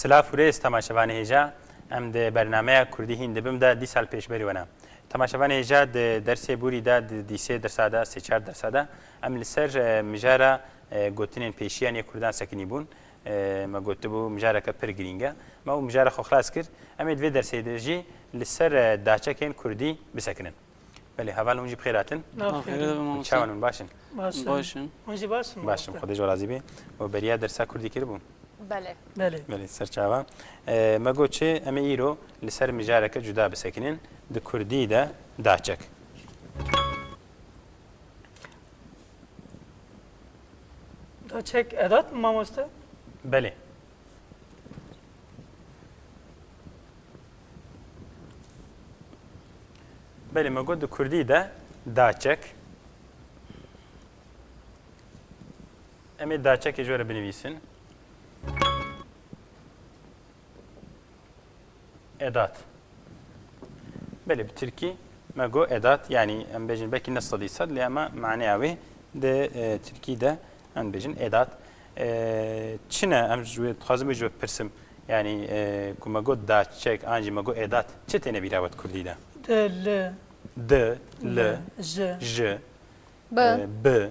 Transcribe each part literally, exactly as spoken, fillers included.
Silav û rêz temaşevanê hêja, em di bernameya Kurdî hîn dibim de dîsa li pêşberî we ne. Temaşevanê hêja, di dersê borî de, di dîsê dersa de, sê çar dersa de, em li ser, e, mijara, e, gotinên pêşiyan yê Kurdan sekinî bûn. E, me gotibû mijareke pir girîng e. Me û mijara xwe xilas kir. Em ê di vê dersê de jî li ser, e, daçekên Kurdî bisekinin. Belê, heval hûn jî bi xêr hatin. Nav Nav xêr xêr be, mamoste. Çawan hûn, baş in? Baş in. Baş in. Hûn jî baş in, Baş in, mamoste. Xwedê ji we razî be. Û beriya dersa Kurdî kiribû? Belê. Belê. Belê, ser çava. Ee, me got çi, em ê îro li ser mijareke cuda bisekinin. Di Kurdî de daçek. Daçek edat mi, mamoste? Belê. Belê, me got di Kurdî de daçek. Em ê daçekê ji we re binivîsin. Edat. Belê, bi tirkî me got edat, yanî em bêjin belkî ne sedî sed, lê ema maneya wê di, e, tirkî de em bêjin edat. E, çi ne, em ji wê, dixwazim wê ji we bipirsim, yanî, e, ku me got daçek, an jî me got edat, çi têne bîra we di Kurdî de? De, li. Di, li, Li, ji. ji, Bi. e, bi,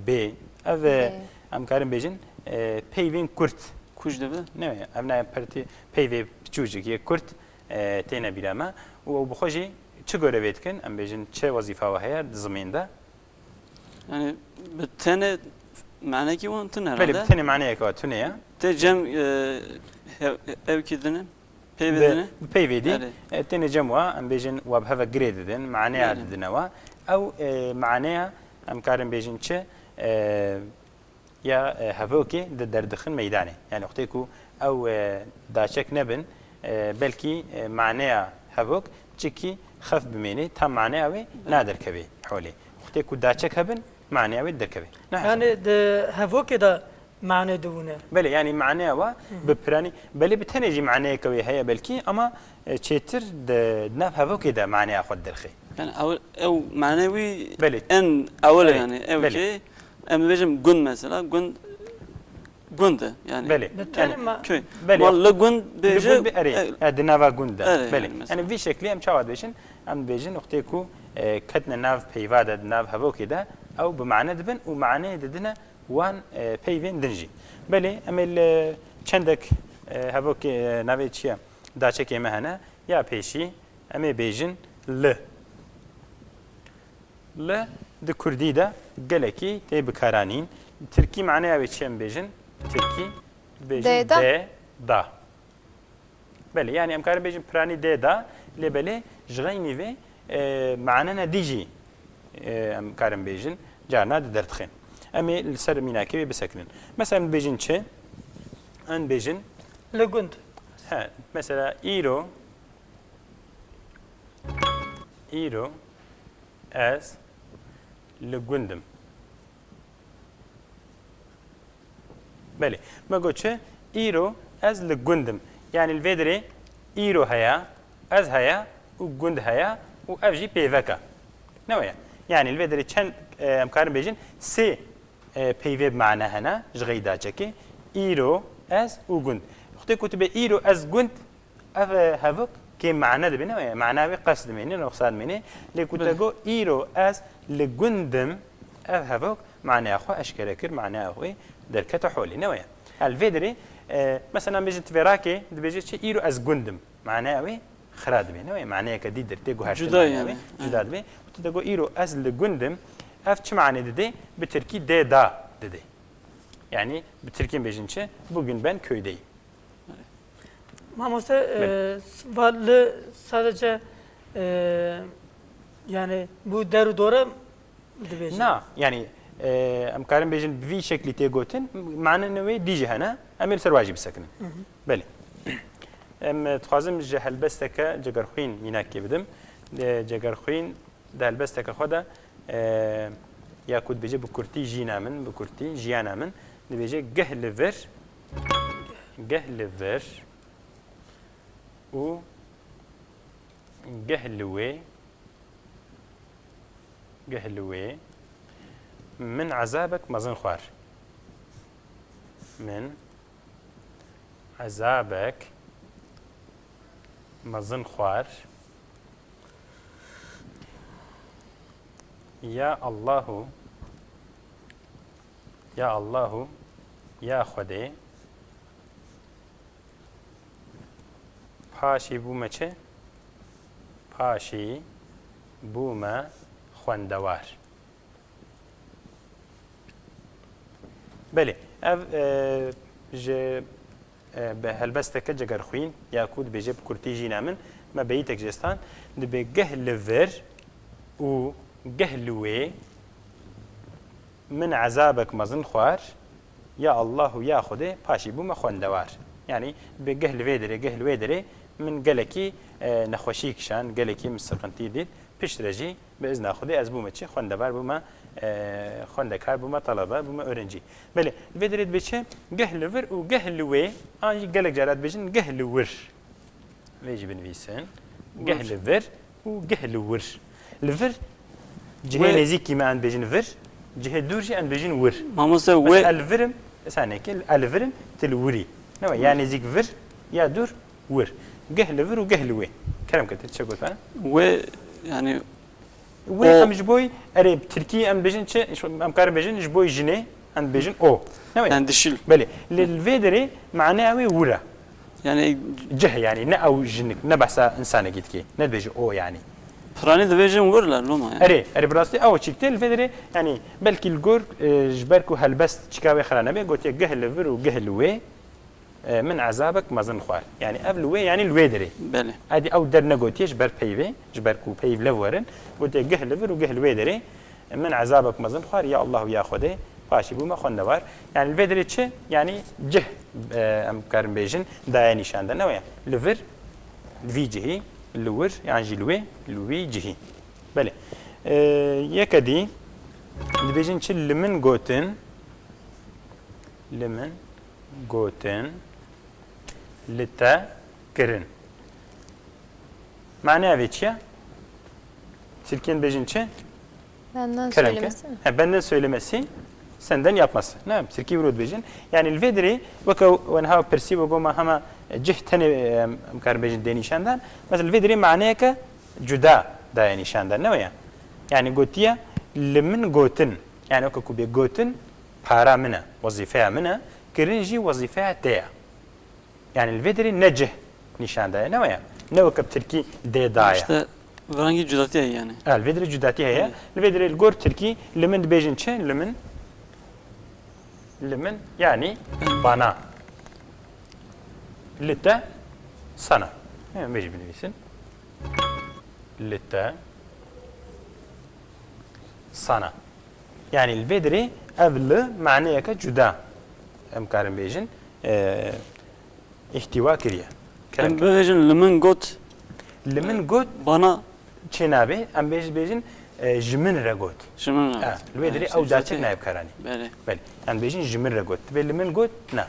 bê. Ev, e, Bê. em karin bêjin, e, peyvên kurt. Kuj dibe? Ne, ev ne pertî, peyvê piçûcik yê kurt, e, têne bîra me. Û ew bi xwe jî çi gorevê dikin? Em bêjin, çi wezîfa we heye di zimên de? Yani bi tenê manekî wan tune Belê, herhalde. Bi tenê maneyeke wa tune ye. Tê cem, e, hev-, ew kî dine? Peyvê Bi, dine? Bi peyvê dî. Erê. E, têne cem wa, em bêjin, wa bi heve girê didin, maneya Erê. didine wa. Ew, e, maneya, em karin bêjin çi? E, ya, e, hevokê di derdixin meydanê. Yani wextê ku ew, e, daçek nebin, e, belkî, e, maneya hevok çikî xef bimênê, tam maneya wê naderkevê holê. Wextê ku daçek hebin, maneya wê derkevê. Ne Yani di hevokê de mane dibûne. Belê, yani maneya wa Hı hı. bi piranî, belê bi tenê jî maneyeke wê heye belkî, ama, e, çêtir di, di nav hevokê de maneya xwe derxê. Yani ew, ew mane wî Belê. en ewil e Belê. yani. Ew Belê. ki, em dibêjin gund mesela, gund, gund e yani. Belê. Bi tenê Yani ma- köy. Belê. Ma li gund Li bêje, gund bi erê, e, e, di nava gund de. erê Belê. yani mesela. Yani vî şeklî em çawa dibêjin? Em dibêjin wextê ku, e, ketine nav peyva de, di nav hevokê de, ew bi mane dibin û maneyê didine wan, e, peyvên din jî. Belê, em ê li çendek, e, hevokê, e, navê çi ye? Daçekê me hene. Ya pêşî, em ê bêjin li. Li di kurdî de gelekî tê bikaranîn. Tirkî maneya wê çi em bêjin? Tirkî dibêjin Dê da. dê da. Belê, yani em karin bêjin piranî dê da, lê belê ji xeynî vê, e, manene dî jî, e, em karin bêjin, carna di derdixin. Em ê li ser mînakê wê bisekinin. Mesela em bêjin çi? Em bêjin Li gund. He, mesela îro, îro ez li gund im. Belê. Me got çi? Îro ez li gund im. Yani li vê derê îro heye, ez heye û gund heye û ev jî peyvek e. Ne weye? Yani li vê derê çend, e, em karin bêjin, sê, e, peyvê bi mane hene ji xeyî daçekê. Îro, ez û gund. Wextê ku tu bê îro ez gund, Ev, e, hevok kê mane dibe, ne? Mana wê qes dimêne, noqsan dimêne. Lê ku te Belê. got, "Îro ez li gund im", ev hevok maneya xwe eşkere kir, maneya xwe derkete holê, ne weye? Hal vê derê, e, mesela bêjin tivêrakê, dibêje çi, "Îro ez gund im." Maneya wê xira dibe, ne weye? Maneyeke dî dir, tê guhertin Cuda maneya yani. wê, cuda Aynen. dibe. Ku te got, "Îro ez li gund im", ev çi mane dide? Bi tirkî dê da dide. Yani bi tirkî bêjin çi? "Bugün ben köydeyim." Mamoste, Belê. e, s-, va li sadece, e, yani bu der û dore dibêjin? Na, yani, e, em karin bêjin bi vî şeklî tê gotin, manene wê dî jî hene, em ê li ser wa jî bisekinin. Hı hı. Belê. Em, e, dixwazim ji helbesteke Cegerxwîn mînakê bidim. E, Cegerxwîn di helbesteke xwe de, e, ya ku dibêje bi kurtî jîna min, bi kurtî jiyana min, dibêje geh li vir, geh li vir û geh li wê, geh li wê min ezabek mezin xwar. Min Ezabek mezin xwar. Ya Allahu, ya Allahu, ya Xwedê. Paşî bûme çi? Paşî bûme xwendewar. Belê, ev, e, ji, e, bi helbesteke cegerxwîn ya ku dibêje bi kurtî jî ne min, me beyîtek jê stan, dibê geh li vir û geh li wê min ezabek mezin xwar, ya Allah û ya Xwedê, paşî bûme xwendewar. Yanî dibê geh li vê derê, geh li wê derê min gelekî, e, nexweşî kişand, gelekî min siqintî dît, piştre jî bi izna Xwedê ez bûme çi? Xwendevar bûme, e, xwendekar bûme, talebe bûme, öğrenci. Belê, li vê derê dibe çi? Geh li vir û geh li wê, an jî gelek cara dibêjin geh li wir. Vê jî binivîsin. Geh Wir. Li vir û geh li wir. Li vir cihê Wê nêzîkî me em dibêjin vir, cihê dûr jî em dibêjin wir. Mamoste, Mesela wê ez li vir im, sanekê ez li vir im, tu li wir î. Ne we? Ya Wir. Nêzîk vir, ya dûr wir. Geh li vir û geh li wê. Kerem ke, tu çi got bana? Wê, yani, Wê O. Em ji bo, erê, bi tirkî em bêjin çi? Em karin bêjin ji bo jinê, em bêjin o. Ne wê? Yani dişil. Belê. Li, li vê derê maneya wê wir e. Yani Cih yani, ne ew jinik, ne behsa insanekî dikê. Ne dibêje o yani. Piranî dibêjin wir le, loma yani. Erê, erê, bi rastî ew çîk tê, li vê derê, yani, belkî li gor, e, ji ber ku helbest çika wê xira nebe, gotiye geh li vir û geh li wê. E, min ezabek mezin xwar. Yani ev li wê, yani li wê derê. Belê. Edî ew dernegotiye ji ber peyvê, ji ber ku peyv lev werin, gotiye geh li vir û geh li wê derê. E, min ezabek mezin xwar, ya Allah û ya Xwedê, paşî bûme xwendewar. Yani li vê derê çi? Yani cih, e, em karin bêjin, daye nîşan de. Ne weye? Li vir, vî cihî, li wir, yan jî li wê, li wî cihî. Belê. E, yeke dî, dibêjin çi? Li min gotin, li min gotin, li te kirin. Maneya vê çi ye? Tirkiyên bêjin çi? Benden Kerem ke. Söylemesi mi? He, benden söylemesi, senden yapması. Ne? Tirkî wiro dibêjin. Yani li vê derê weke wenha pirsî we goma hema cih tenê, em, em karin bêjin dê nîşandan. Mesela li vê derê maneyeke cuda daye nîşandan. Ne weye? Yani gotiye li min gotin. Yani weke ku bê gotin, para min e, wezîfeya min e, kirin jî wezîfeya te ye. Yani li vê derê ne cih nîşan daye, ne weye? Ne weke bi tirkî dê daye. İşte rengî cudatî heye yani. Ha, li vê derê cudatî heye. Evet. Li vê derê li gor tirkî li min dibêjin çi? Li min, li min yani bana. Li te sana. Hemen vê jî binivîsin. Li te sana. Yani li vê derê ev li maneyeke cuda em karin bêjin, e, îhtîwa kiriye. Kerem Em ke. Bibêjin li min got, Li min got, bana çê nabê, em bêj-, bêjin, e, ji min re got. Ji min re got. E, li vê derê ew daçik nayê bi kar anî. Belê. Belê. Em bêjin ji min re got. Dibê li min got, na.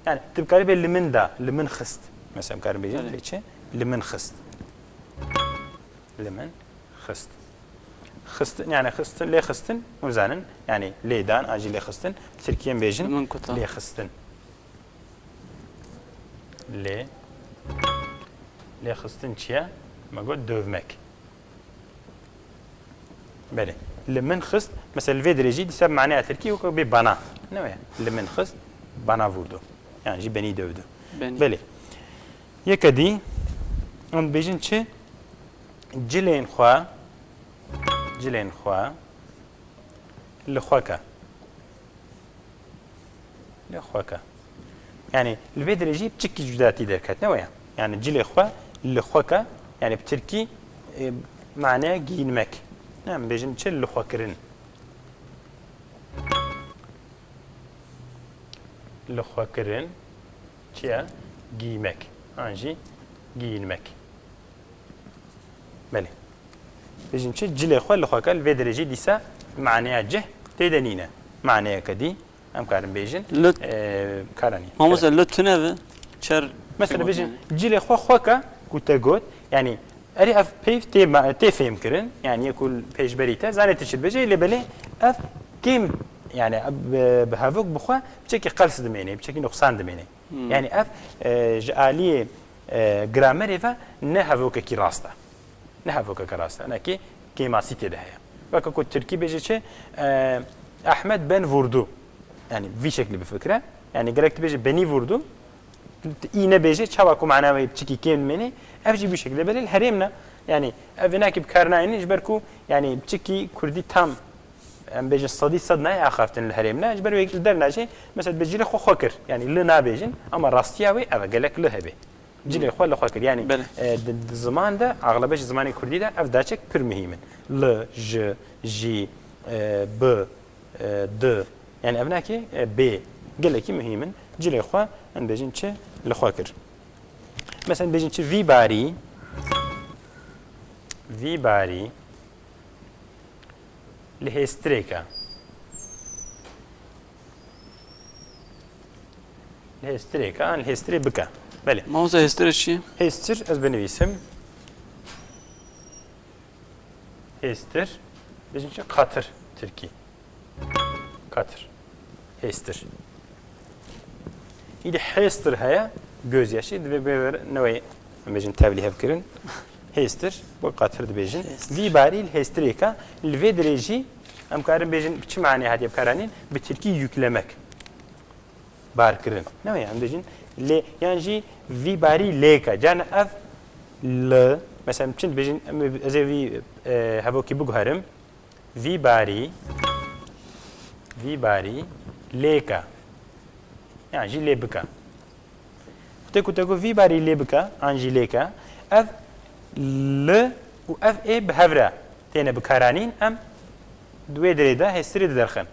Yani tu bikarî bê li min da, li min xist. Mesela em karin bêjin, Belê. Lê çi? Li min xist. Li min xist. Xistin, yani xistin, lê xistin, hûn zanin, yani lê dan, an jî lê xistin. Tirkiyên bêjin, Li min kuta. Lê xistin. Lê, lê xistin çi ye? Me got dövmek. Belê. Li min xist, mesela li vê derê jî dîsa bi maneya tirkî weke bê bana. Ne weye? Li min xist, bana vurdu. Yani jî beni dövdü. Beni. Belê. Yeke dî, em dibêjin çi? Cilên xwe, cilên xwe li xwe ke. Li xwe ke. Yani li vê derê jî piçikî cudatî derket, ne weye? Yani cilê xwe li xwe ke, yani bi tirkî, e, maneya giyinmek. Ne, em bêjin çi? Li xwe kirin. Li xwe kirin. Çi ye? Giymek. An jî giyinmek. Belê. Bêjin çi? Cilê xwe li xwe ke, li vê derê jî dîsa maneya cih tê de nîne. Maneyeke dî em karin bêjin, Li e, karanî. Mamoste, li tune ve çer Mesela çi bêjin, yani? Cilê xwe xwe ke ku te got, yani erê ev peyv tê ma-, tê fêm kirin, yani yê ku pêşberî te, zanê tu çi dibêjê, lê belê ev kêm Yani ev bi, bi hevok bi xwe piçekî qels dimêne, piçekî nuqsan dimêne. Hmm. Yani ev, e, ji aliyê, e, gramerê ve ne hevokekî rast e. Ne hevokeke rast e. Hinekî kêmasî tê de heye. Weke ku tirkî bêje çi? E, Ahmet ben vurdu. Yani vî şeklî bifikire. Yani gerek tu bêje beni vurdu. Tu, tu î nebêje, çawa ku mana wê piçikî kêm dimêne, ev jî bi şekilde belê li herêm ne. Yani ev vênakî bi kar nayêne, ji ber ku yani piçikî kurdî tam, em bêjin sedî sed nayê axaftin li herêm ne. Ji ber wê li der najê, mesela dibê cilê xwe xwe kir. Yani li nabêjin, ama rastiya wê ev e, gelek li hebe. Cilê xwe li xwe kir. Yani, Belê. e, di, di ziman de, axlebe ji zimanê kurdî de ev daçek pir muhîm in. Li, ji, jî, e, bi, e, di. Yani ev nakê, e, bê. Gelekî muhîm in. Cilê xwe, em bêjin çi? Li xwe kir. Mesela bêjin çi? Vî barî, vî barî li hêstirêka. Li hêstirêka, an li hêstirê bike. Belê. Mamosta hêstir çi ye? Hêstir, ez binivîsim. Hêstir. Bêjin çi? Qatir, tirkî. Qatir. Hêstir. Îdî hêstir heye, gözyaşı, divê bê ver, newê, em bêjin tevlî hev kirin. Hêstir, bo qatir dibêjin. Hêstir. Vî barî li hêstirêka, li vê dirê jî, em karin bêjin, bi çi manê hatiye bikaranîn? Bi tirkî yüklemek. Barkirin. Ne ya, em dibêjin lê, yan jî vî barî lêka. Can ev li, mesela, çi dibêjin, em, ez ê vî, e, hevokî biguherim. Vî barî, vî barî lêka. Yan jî lê bika. Tê ku te got vî barî lê bike, an jî lê ke, ev li û ev ê bi hev re têne bikaranîn, em di wê dirê de hêstirê diderxin.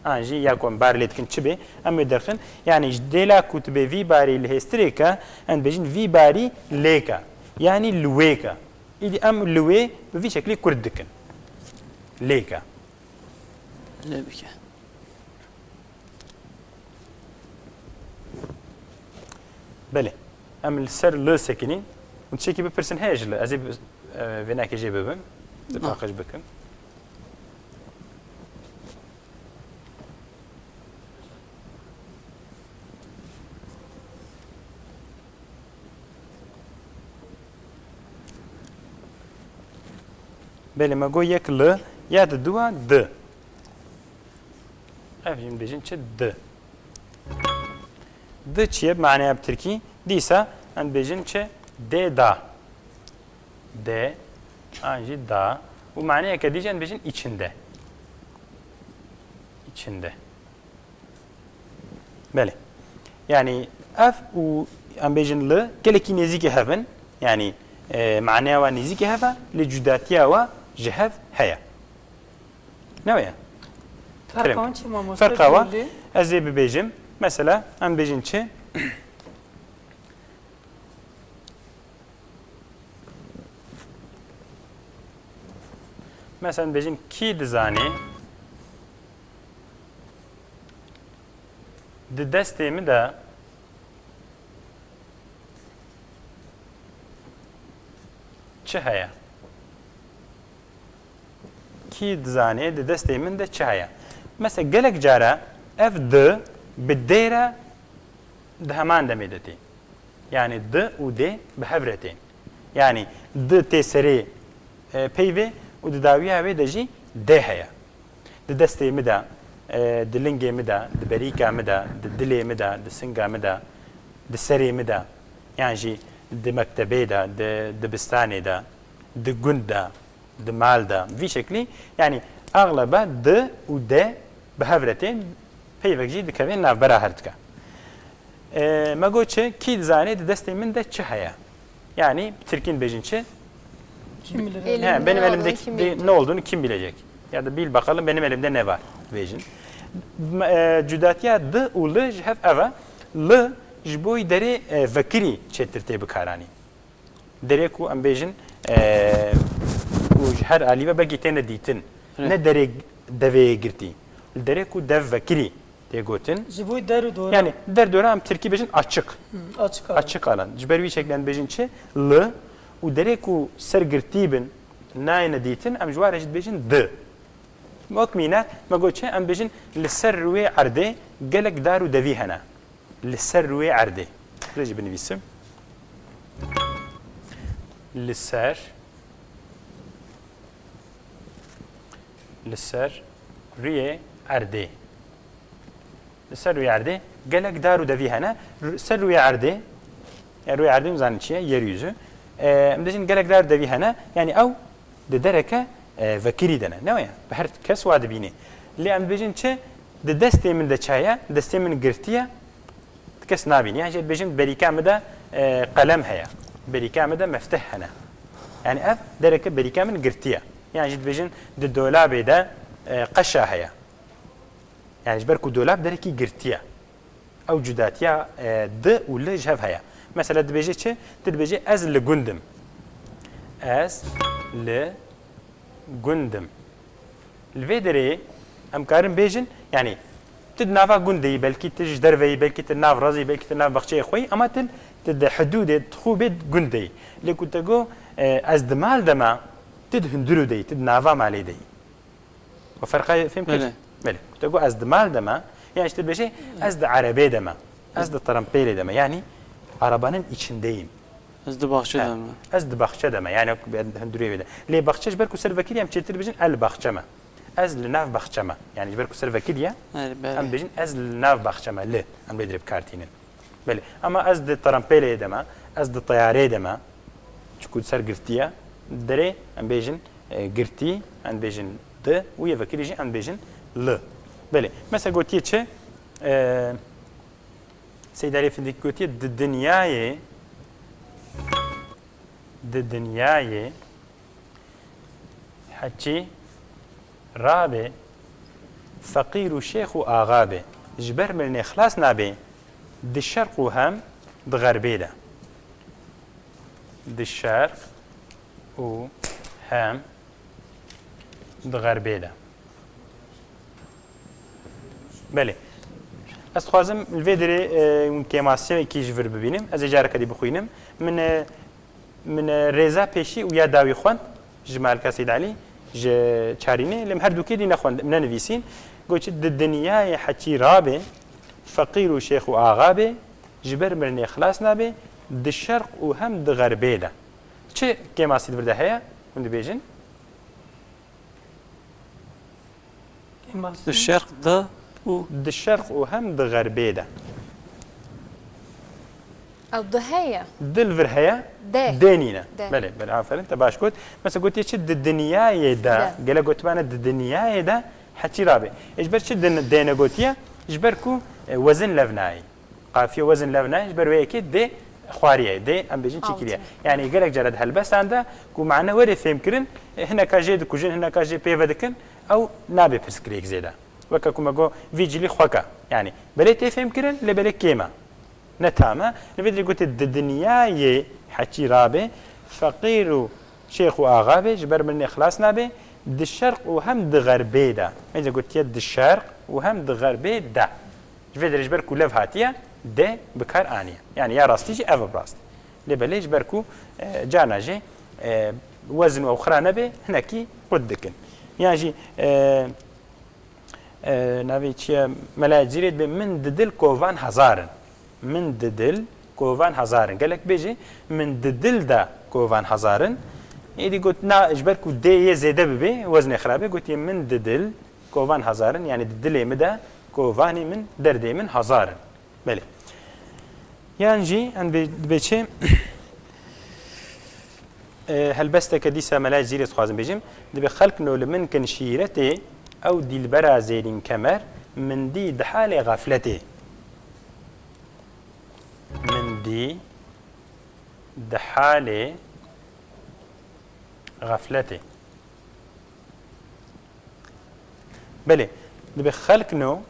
An jî ya ku em bar lê dikin çi bê, em wê derxin. Yanî ji dêla ku tu bê vî barî li hêstirê ke, em dibêjin vî barî lê ke. Yanî li wê ke. Îdî em li wê bi vî şeklî kurt dikin. Lê ke. Lê bike. Belê. Em li ser li sekinîn. Hûn tiştekî bipirsin heye ji li. Ez ê bi, e, vênakê jê bibim. Di Na. paqij bikim. Belê, me got yek li, ya di dua di. Ev jî dibêjin çi? Di. Di çi ye bi maneya bi tirkî? Dîsa em dibêjin çi? Dê da. Dê, an jî da. Û maneyeke dî jî em dibêjin içinde. İçinde. Belê. Yanî ev û em bêjin li gelekî nêzîkî hev in. Yanî, e, maneya wan nêzîkî hev e, lê cudatiya wan ji hev heye. Ne weye? Ferqa Kerem. wan çi mamoste? Ferqa wan, Belê. ez ê bibêjim. Mesela, em bêjin çi? Mesela, bêjin, kî dizane di destê min de çi heye? Kî dizane di destê min de çi heye? Mesela gelek cara ev di bi dê re di heman demê de tê. Yanî di û dê bi hev re tên. Yanî di tê serê, e, peyvê û di dawiya wê de jî dê heye. Di destê min de, e, di lingê min de, di berîka min de, di dilê min de, di singa min de, di serê min de, yan jî di mektebê de, di dibistanê de, di gund de, di mal de, vî şeklî, yanî axlebe di û de bi hev re tên, peyvek jî dikeve navbera her dike. E, me got çi? Kî dizane di destê min de çi heye? Yanî bi tirkî dibêjin çi? Kim bilir? He, benim elimde ne olduğunu kim bilecek? Ya da bil bakalım benim elimde ne var dibêjin. M-, e, cudatiya di û li ji hev ev e. Li ji bo derê, e, vekirî çêtir tê bikaranîn. Derê ku em bêjin, e, û ji her alî ve belkî têne dîtin. Evet. Ne derê devê yê girtî. Li derê ku dev vekirî tê gotin. Ji bo der û dora. Yani der dora em tirkî bêjin açık. Hı, açık alan. Açık alan. Ji ber wî şeklê em bêjin çi? Li û derê ku ser girtî bin nayêne dîtin, em ji wan re jî dibêjin di. Wek mînak, me got çi? Em bêjin li ser rûyê erdê gelek dar û devî hene. Li ser rûyê erdê. Rê jî binivîsim. Li ser, li ser rûyê erdê. Li ser rûyê erdê gelek dar û devî hene. Rû-, ser rûyê erdê, yani rûyê erdê hûn zanin çi ye? Yeryüzü. E, em dibêjin gelek dar û devî hene. Yani ew di dereke, e, vekirî de ne. Ne weye? Bi her kes wa dibînî. Lê em dibêjin çi? Di destê min de çi heye? Destê min girtî ye. Kes nabînî. Yan jî dibêjin berîka min de, e, qelem heye. Berîka min de mefteh hene. Yani ev dereke berîka min girtî ye. Yan jî dibêjin di dolabê de, e, qeşa heye. Yani ji ber ku dolab derekî girtî ye. Ew cudatiya, e, di û li ji hev heye. Mesela dibêje çi? Tu dibêje ez li gund im. Ez li gund im. Li vê derê em karin bêjin, yani tu di nava gundê yî, belkî tu ji derve yî, belkî tu nav rezî, belkî tu nav baxçeyê xwe yî, ama tu, tu di hidûdê, tu xûbê gundê yî. Lê ku te got, e, ez di mal de me, tu di hundirû de yî, tu di nava malê de yî. We ferqa fêm kir? Belê. Belê. Ku te got ez di mal de me, yan jî tu dibêjî ez di erebê de me, ez di terempêlê de me. Yani arabanın içindeyim. Ez di baxçe de me. Ez di baxçe de me. Yani hundirê wê de. Lê baxçe ji ber ku ser vekirî em çêtir dibêjin el baxçe me. Ez li nav baxçe me. Yani ji ber ku ser vekirî ye, Belê, belê. Em dibêjin ez li nav baxçe me. Li. Em lê dirê bi kar tînin. Belê. Ama ez di terempêlê de me, ez di teyarê de me. Çiku ser girtiye. Derê em bêjin, e, girtî, em bêjin di û yê vekirî jî em bêjin li. Belê. Mesela gotiye çi? E, Seyd Alî Findikî gotiye di dinyayê, di dinyayê heçî rabê, feqîr û şêx û axa bê, ji ber mirinê xilas nabê, di şerq û hem di xerbê de. Di şerq û hem di xerbê de. Belê. Ez dixwazim li vê derê, e, hûn kêmasiyekî ji vir bibînim. Ez ê careke dî bixwînim. Min, e, Min, e, rêza pêşî û ya dawî xwend ji Malika Seyd Elî ji Çarînê, lê min her dûkê dî nexwend, nenivîsîn. Got çi, di dinyayê heçî rabê, feqîr û şêx û axa bê, ji ber mirinê xilas nabê, di şerq û hem di xerbê de. Çi kêmasî di vir de heye? Hûn dibêjin? Di şerq de û Di şerq û hem di xerbê de. Ew di heye. Di li vir heye? De. Dê nîne. De. Belê, belê, aferin, te baş got. Mesela gotiye çi di dinyayê de? De. Gelek gotibane di dinyayê de heçî rabê. Ê ji ber çi din-, dê negotiye? Ji ber ku, e, wezin lev nayê. Qafiye wezin lev nayê, ji ber wê yekê dê xwariye, dê em bêjin çi kiriye. Altı. Yani gelek cara di helbestan de ku mane were fêm kirin, e, hineka jê dikujin, hineka jê pê ve dikin, ew nabe pirsgirêk zêde. Weke ku me got, vî cilî xweka. Yani belê tê fêm kirin, lê belê kêm e. Ne tam e. Li vê dirê gote, di dinyayê heçî rabê, feqîr û şêx û axa bê, ji ber mirinê xilas nabê, di şerq û hem di xerbê de. Mêze gotiye, di şerq û hem di xerbê de. Ji vê derê ji ber ku lev hatiye, de bi kar aniye. Yani ya rastî jî ev bi rast. Lê belê ji ber ku, e, carna jî, e, wezin û ew xira nebe, hinekî qut dikin. Yan jî, e, e, navê çi ye? Mela Cîrê dibê, min di dil kovan hezar in. Min di dil kovan hezar in. Gelek bêjî, min di dil de kovan hezar in. Êdî got, na, ji ber ku dê yê zêde bibe, weznê xira be, gotiye, min di dil kovan hezar in. Yani di dilê min de kovanê min, derdê min hezar in. Belê. Yan jî em dibê, dibê çi? E, helbesteke dîsa Mela Cîrê dixwazim bêjim. Dibê xelk no li min kin şîretê, ew dîlbera zêrîn kemer, min dî di halê xefletê. Min dî di halê xefletê. Belê, dibê xelk no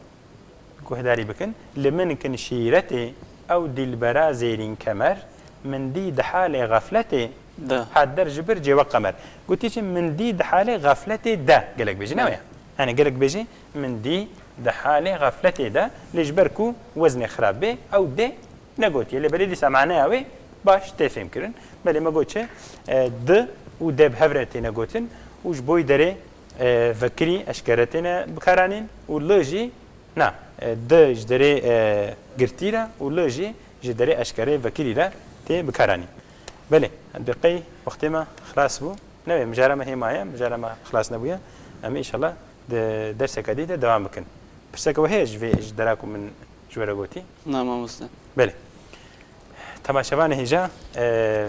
guhdarî bikin, li min kin şîretê, ew dîlbera zêrîn kemer, min dî di halê xefletê, de. Hat der ji bir cêwe qemer. Gotî çi, min dî di halê xefletê de, gelek bêjî, ne weye? Yani gelek bêjî, min dî di halê xefletê de, lê ji ber ku weznê xirab bê, ew dê negotiye. Lê belê dîsa maneya wê baş tê fêm kirin. Belê me got çi, e, di û de bi hev re têne gotin û ji bo wî derê, E, vekirî eşkere têne bikaranîn û li jî na. E, di ji derê, e, girtî re û li jî ji derê eşkerê vekirî re tê bikaranîn. Belê, bi qey wextê me xilas bû. Newê, mijara me hê maye, mijara me xilas nebûye. Em ê înşallah di derseke dî de dewam bikin. Pirseke we heye ji vê, ji dera ku min ji we re gotî? Na, mamoste. Belê. Temaşevanê hêja, e,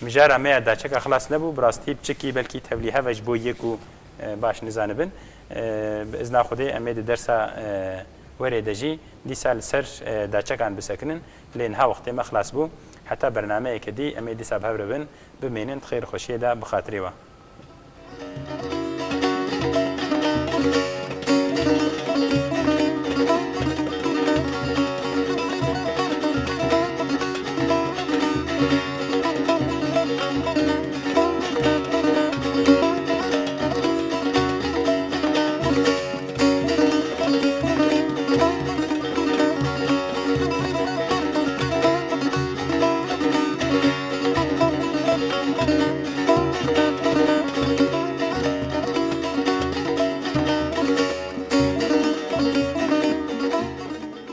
mijara me ya daçeka xilas nebû, bi rastî piçekî belkî tevlîhev e ji bo yê ku, e, baş nizanibin. E, bi izna Xwedê em ê di dersa, e, werê de jî dîsa li ser, e, daçekan bisekinin. Lê niha wextê me xilas bû. Heta bernameyeke dî em ê dîsa bi hev re bin. Bimînin di xêr û xweşiyê de bi xatirê we.